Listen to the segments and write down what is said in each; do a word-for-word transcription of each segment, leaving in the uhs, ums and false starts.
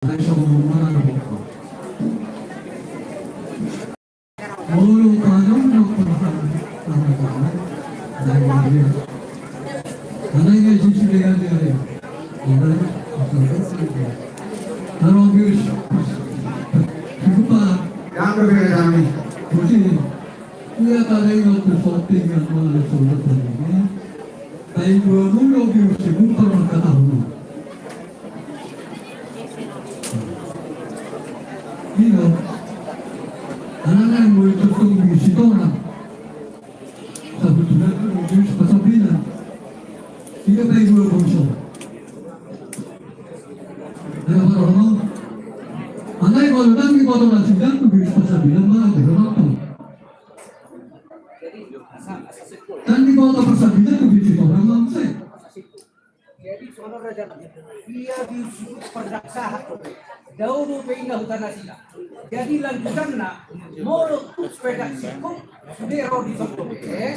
Ai songon on ma na bokko. Molo tajom do perhal tanah tanah. Dai maria. Tanah ini sisi dengan dia. Tanah ini. Kalau virus. Cukup pak. Yang berbeda kami. Kunci. Ia tanah ini waktu shopping yang mana sudah tadi. Tapi dua mulu virus cukup pernah kata. Ino, alana molo tung di Sitorang, sabutulan tung di Pasabilan. Ino pe dua boso. Ayo, Pak Romo. Alai molo tung di Pasabilan, tung di Pasabilan, mana di Romo? Tung di Pasabilan, tung di Sitorang, mana? Jadi songon on raja na, ia disebut pardaksahan. Dao dope inna huta nasida. Jadi lanjutanna, molo tung pe dang singkop, sude ro di son dope, eh,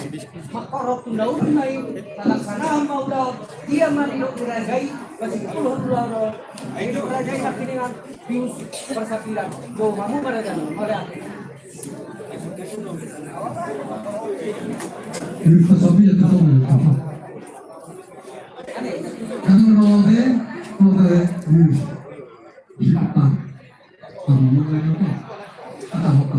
mangkorhon tu nauli ma i, talaksanahan ma ulaon, ia ma nidok ni raja i, pasingkolhon ulaon on, nidok raja i nangkiningan, virus Pasabilan, do hamu ma raja na, mauliate. Virus Pasabilan tu son.